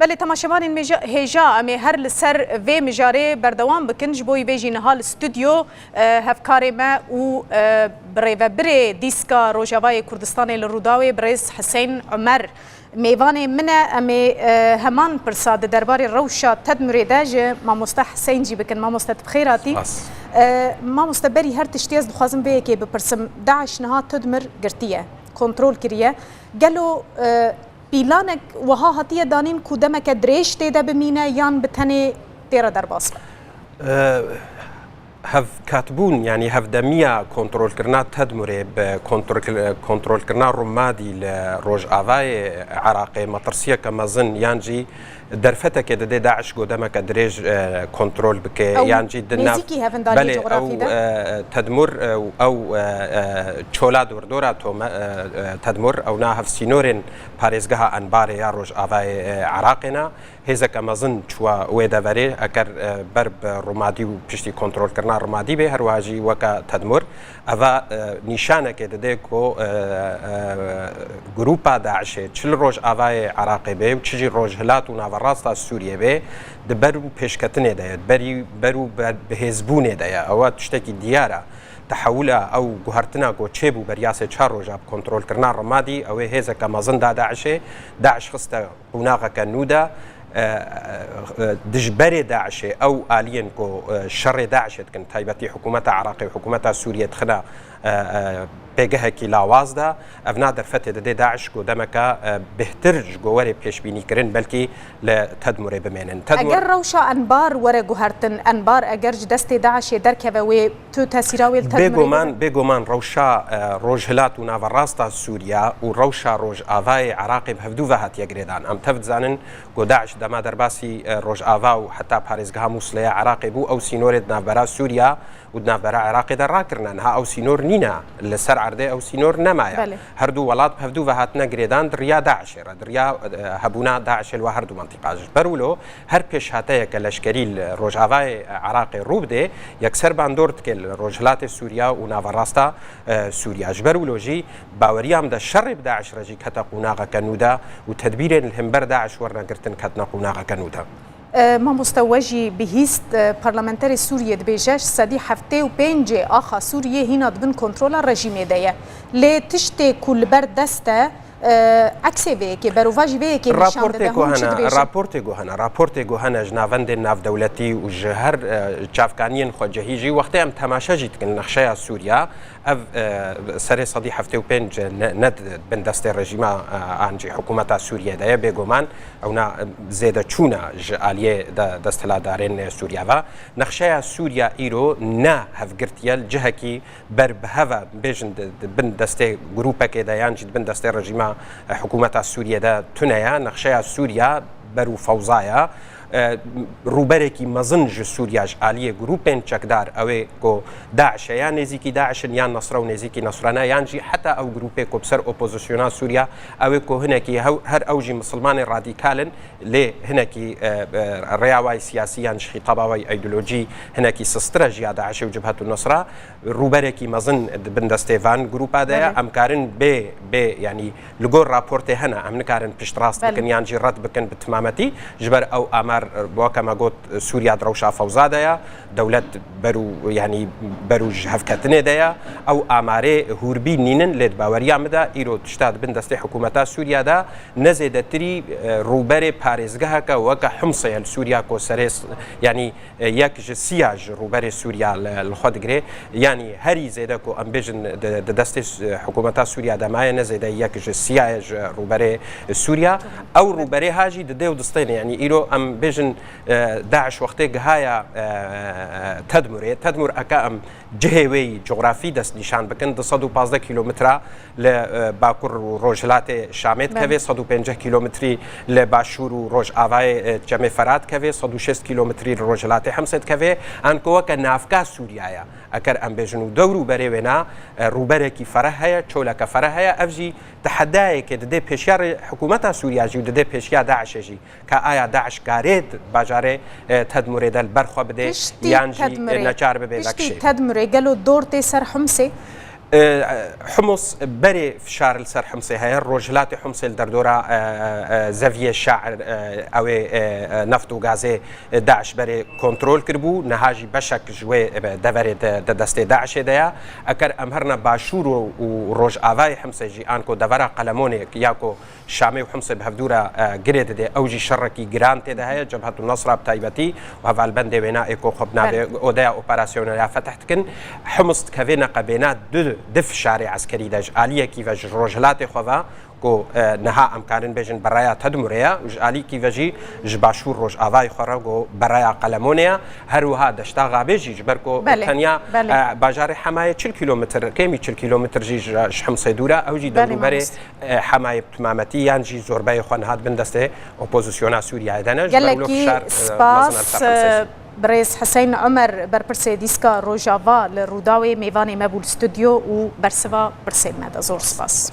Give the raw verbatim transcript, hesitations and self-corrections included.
Belê, temaşevanên mêja-, hêja, em ê her li ser vê mijarê berdewam bikin. Ji bo vê jî niha li stûdyo, e, hevkarê me û, e, birêvebirê dîska Rojavayê Kurdistanê li Rûdawê, birêz Hiseyn Umer, mêvanê min e. Em ê, e, heman pirsa di derbarê rewşa Tedmurê de ji mamoste Hiseyn jî bikin. Mamoste, tu bi xêr hatî. Spas. E, mamoste, berî her tiştî ez dixwazim vê yekê bipirsim. DAIŞ niha Tedmur girtiye, kontrol kiriye. Gelo, e, pîlanek wiha hatiye danîn ku demeke dirêj tê de bimîne yan bi tenê tê re derbas be? E, hevkatbûn, yanî hevdemiya kontrolkirina Tedmurê bi kontrol-, kontrolkirina Rumadî li rojavayê Iraqê metirsiyeke mezin yan jî derfetekê didê DAIŞ ku demeke dirêj, e, kontrol bike, ew yan jî di nav, nêzîkî hev in danî, belê, cografî ew, de, e, Tedmur, e, ew, e, e, çola dordora Tome-, e, e, Tedmur, ew na hevsînorên parêzgeha Enbarê ya rojavayê, e, Iraqê ne. Hêzeke mezin çûwa wê deverê, eker, e, ber bi Rumadî û piştî kontrolkirina Rumadî bê, her wiha jî weke Tedmur. Eva, e, nîşanekê dide ku, e, e, grûpa DAIŞê çi li rojavayê Iraqê bê û çi jî rojhilat û naverasta Sûriyê bê, di ber û pêşketinê de ye, berî, ber û ber-, bihêzbûnê de ye. Ewa tiştekî diyar e. Tehewula ew guhertina ku çêbû beriya sê çar roja bi kontrolkirina Rimadî, ew ê hêzeke mezin da DAIŞê, DAIŞ xiste qonaxeke nû de, e, e, dijberê DAIŞê, ew aliyên ku, e, şerê DAIŞê dikin, taybetî hikûmeta Iraqê û hikûmeta Sûriyê dixine, e, e, pêgehekî lawaz de, ev na derfetê didê DAIŞ ku demeke, e, bêhtir ji gowerê pêşbînî kirin, belkî li Tedmurê bimênin. Tedmur Eger rewşa Enbar were guhertin, Enbar eger ji destê DAIŞê derkeve, wê tu tesîra wê li Tedmurê Bêguman, bibîne? Bêguman rewşa, e, rojhilat û naverasta Sûriya û rewşa rojavayê Iraqê bi hevdû ve hatiye girêdan. Em tev dizanin ku DAIŞ dema derbasî, e, rojava û heta parêzgeha Mûsilê ya Iraqê bû, ew sînorê di navbera Sûriya û di navbera Iraqê de rakirine. Niha ew sînor nîne. Li ser erdê ew sînor nemaye. Belê. Her du welat bi hevdû ve hatine girêdan di riya DAIŞê re, di riya, e, hebûna DAIŞê li we her du mentiqa. Ji ber wilo her pêşhateyeke leşkerî li rojavayê, e, Iraqê rû bidê, yekser bandor dike li rojhilatê Sûriya û naverasta, e, Sûriya. Ji ber wilo jî baweriya min de şerê bi DAIŞ re jî kete qonaxeke nû de û tedbîrên li hember DAIŞ werine girtin ketine qonaxeke nû de. E, mamoste, we jî bihîst, e, parlamenterê Sûriyê dibêje, sedî heftê û pêncê axa Sûriyê hîna di bin kontrola rejîmê de ye. Lê tiştê ku li ber dest e, e, eksê vê yekê, berovajî vê yekê nîşan dide. Hûn çi dibêjin? Raportê ku hene, raportê ku hene, raportê ku hene ji navendên navdewletî û ji her, e, çavkaniyên xwecihî jî, wextê em temaşe jî dikin nexşeya Sûriya, ev, e, serê sedî heftê û pênc ne, ne di bin destê rejîma, e, an jî hikûmeta Sûriyê de ye, bêguman. Ewna, e, zêdeçûna ji aliyê de desthilatdarên Sûriya ve. Nexşeya Sûriya îro ne hevgirtiye, li cihekî ber bi hev e, bêjin di, di bin destê grûpekê de yan jî di bin destê rejîma, e, hikûmeta Sûriyê de tune ye. Nexşeya Sûriya ber û fewza ye. E, rûberekî mezin ji Sûriya ji aliyê grûpên çekdar, ew ê ku DAIŞ e, ya nêzîkî DAIŞ in, yan Nesre û nêzîkî Nesre ne, yan jî heta ew grûpê ku bi ser opozisyona Sûriya, ew ê ku hinekî hew-, her ew jî misilmanê radîkal in, lê hinekî, e, e, rêya wayî siyasî yan ji xîtaba wayî îdeolojî hinekî sistir e ji ya DAIŞê û Cibhetun Nusra. Rûberekî mezin di bin destê van grûpa de ye. Belê. Em karin bê, bê, yanî li gor raportê hene, em nikarin piştrast Belê. bikin yan jî red bikin bi timametî. Ji ber ew amar, weke me got, Sûriya di rewşa fewza de ye. Dewlet ber û, yanî ber û ji hevketinê de ye. Ew amarê hûrbîn nînin, lê di baweriya min de îro tişta di bin destê hikûmeta Sûriya de ne zêdetirî, e, rûberê parêzgeheke weke Himsê ye li Sûriya ku serê s-, yanî, e, yek ji siya ji rûberê Sûriya li, li xwe digire. Yanî herî zêde ku em bêjin di, di destê s-, hikûmeta Sûriya de maye, ne zêde yek ji siya ye ji rûberê Sûriya. Ew rûberê ha jî dide û distêne. Yanî îro em bêjin, e, DAIŞ wextê gihaya, e, Tedmurê. Tedmur eke em cihê wê yî cografî dest nîşan bikin, du sed û pazdeh kîlometre li, e, bakur û rojhilatê Şamê dikeve, Belê. sed û pêncî kîlometrî li başûr û rojavayê, e, Çemê Ferat dikeve, sed û şêst kîlometrî li rojhilatê Hemsê dikeve. An ku weke navka Sûriya ye, eker em bêjin û dewr û berê wê ne, e, rûberekî fereh heye, çoleke fereh heye, ev jî tehedayekê didê pêşiya rê-, hikûmeta Sûriya jî û didê pêşiya DAIŞê jî. Ka aya DAIŞ karê di bajarê, e, Tedmurê de li ber xwe bidê Piştî yan jî, e, Tedmurê, neçar bibe piştî vekişê. Tedmurê gelo dor tê ser Himsê? E, Humus berê fişar li ser Himsê heye. Rojhilatê Himsê li derdora, e, e, Zeviyê Şair, e, ew ê, e, e, neft û gazê, e, DAIŞ berê kontrol kiribû. Niha jî beşek ji wê, e, deverê di, di destê DAIŞê de ye. Eker em herine başûr û, û rojavayê Himsê jî, an ku devera Qelemonê ya ku Şamê û Himsê bi hevdû re, e, girê dide, ew jî şerekî giran tê de heye. Cebhetu Nasra bi taybetî û hevalbendê wêna ê ku xwe bi navê Odeya Operasyonel ya Fetih dikin, Hims dikeve neqebêna du, du fişarê eskerî de, ji aliyekî ve ji rojhilatê xwe ve ku, e, niha em karin bêjin beraya Tedmurê ye û ji alîkî ve jî ji başûr rojavayê xwe re ku beraya Qelemonê ye. Her wiha deşta Xabê jî, ji ber ku Belê, tenya, belê. e, bajarê Hemayê çil kîlometr, kêmî çil kîlometr jî ji, ji Himsê dûr e, ew jî Belê, dewrûberê, mamoste. e, Hemayê bi timametî yan jî zorbeyê xwe niha di bin destê opozisyona Sûriyeyê de ne. Ji ber wilo Gelekî fişar, e, spas, mezin e li ser Himsê jî. e, birêz Hiseyn Omer, berpirsê dîska Rojava li Rûdawê mêvanê me bû li stûdyo û bersiva pirsên me de. Zor spas.